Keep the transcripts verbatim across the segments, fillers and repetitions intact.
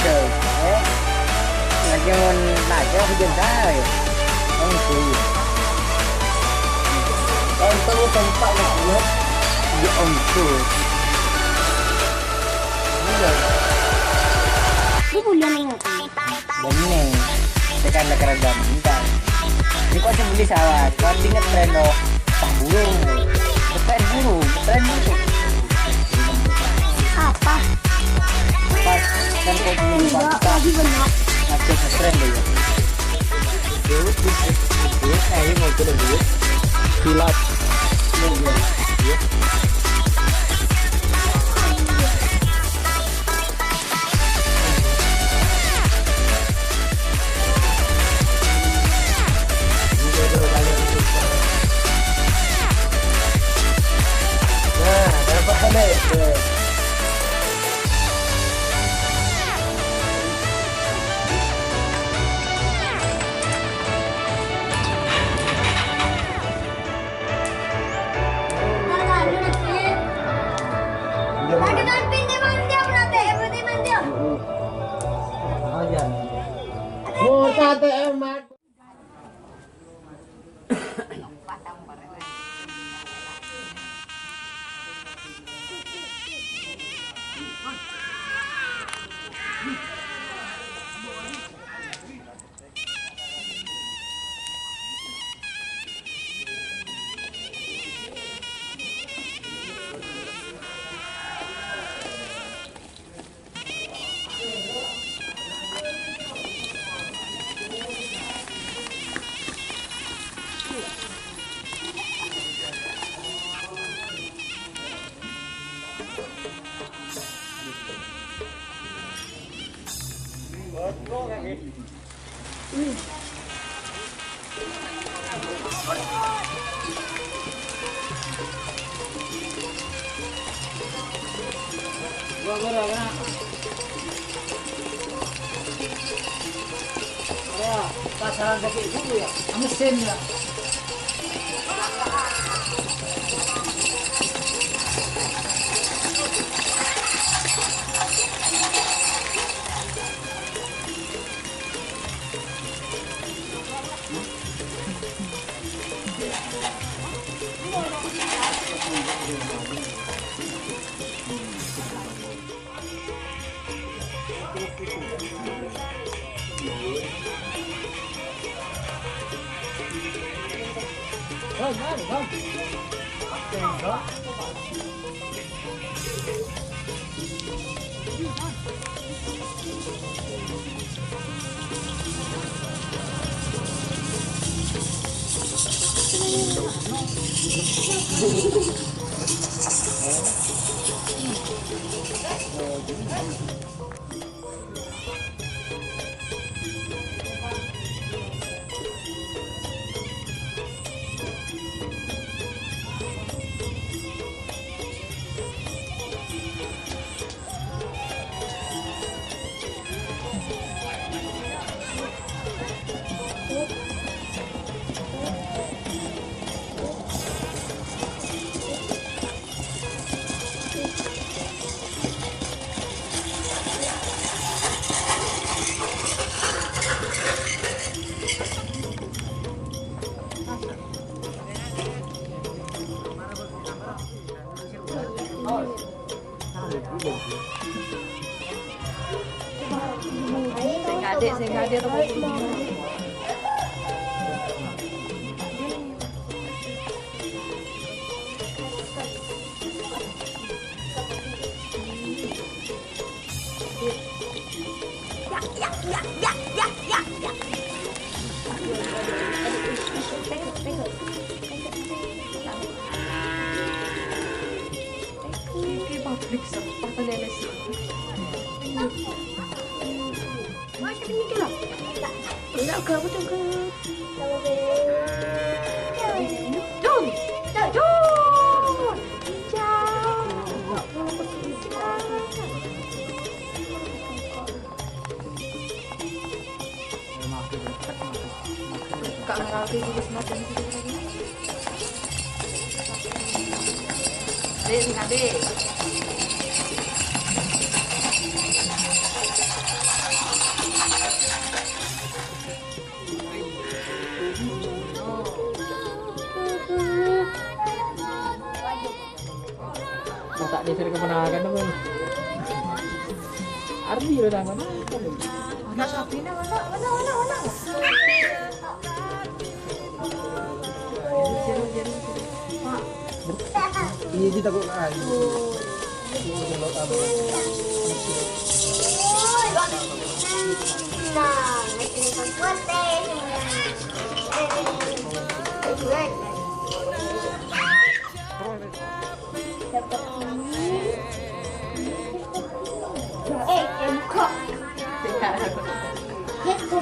Eh, lagi mon lagi hujan saya. Ongghu. Ongghu tempat lagi. Ya ongghu. Iya. Ini bulan ini. Bener. Tekan negara dan bintang. Ini kok sih beli sawah? Kau inget tren loh. Pak burung. Ngetren burung, ngetren burung. Apa? Pas kan kau dulu. Enggak, lagi benar. Ngajak ngetren deh ya. Duit, duit, duit, duit, ayo mau ke duit. Kilat. Iya, iya. Nah, dapat kan, eh? Pasaran sakit dulu ya, mesin ya. Sing adek, sing adek. Iki pabrik sampah, ternyata sih. Mas, ini tuh loh. Enggak, enggak, aku tuh ke. Dun. Dun. Hijau. Kak, ngerti dulu semakin gitu lagi. Dek, sing adek. Geser ke ponakan, teman. Ardi lo, teman. Mana, mana, mana, mana, mana? Iya, kita kok, ah, iya. Nah, ini kan kuat deh. Seperti ini. Eh, eh, buka. Ya, buka.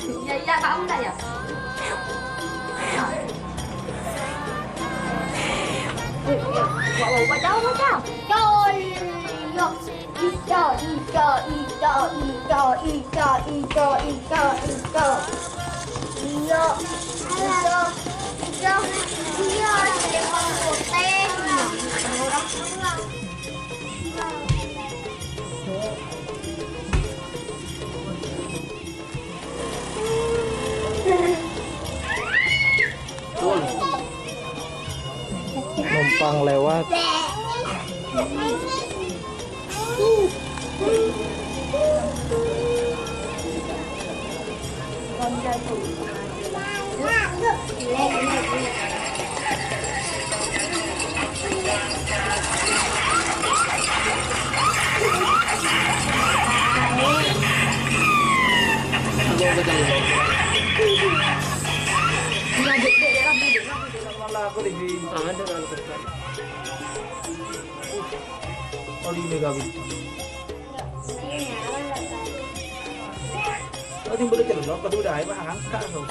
Iya, iya, Pak, enggak ya? Eh, iya. Wah, wah, wah, jauh, wah, jauh. Jauh, iya. Ito, ito, ito, ito. Iya, ito, ito, ito. Iya, selempang putih. Numpang lewat. Oh, timbul celok, kedua dah, Pak, angkat, so.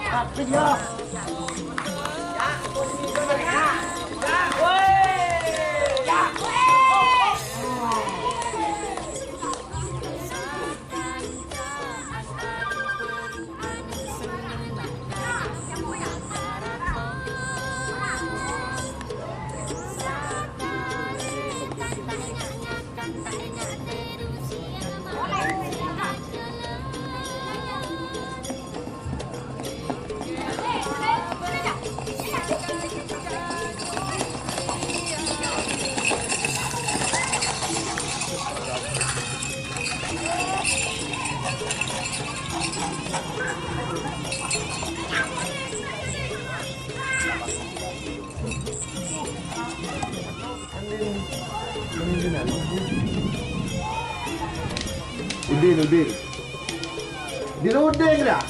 Ah, bener. Udin, Udin. Udin, Udin, dah.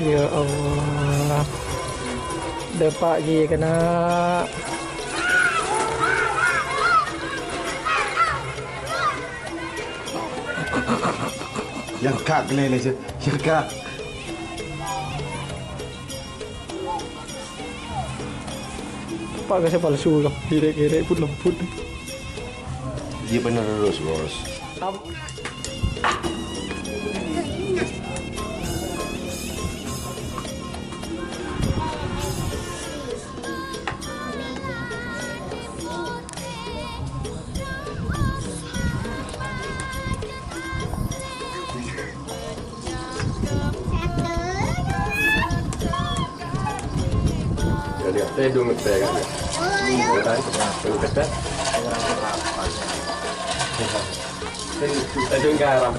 Ya Allah. Dâpa' ghi' kèna. Yang kak lele, yang kak. Apa' kasè palsu, kok? Kèrè-kèrè pun lembut. Iya, bener terus, Bos. Ap- Jadi, tèdung ngetè kan, ya? Iya, kan? Tèdung ngetè. Tèdung garam.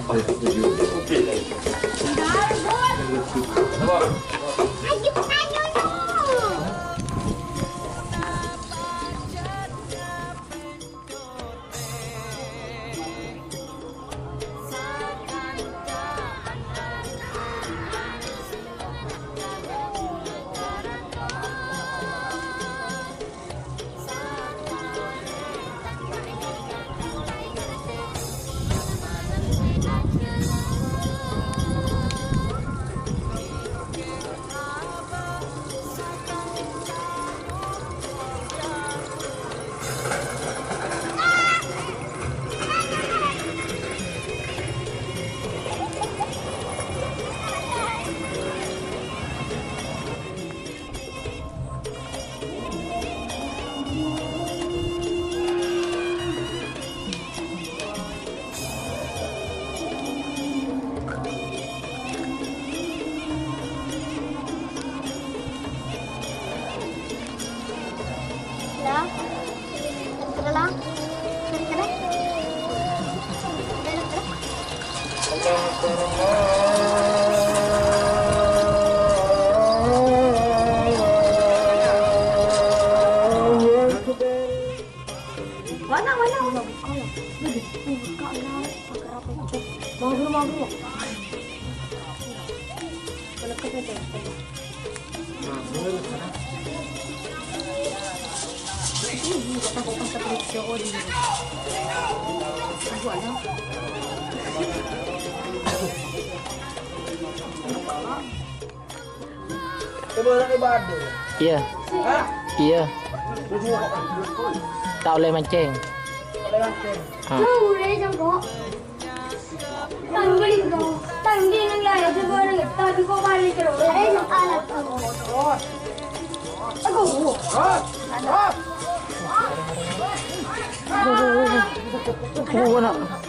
Iyâ. Iyâ. Ta' ollè mancèng. Ah. Oh, na'.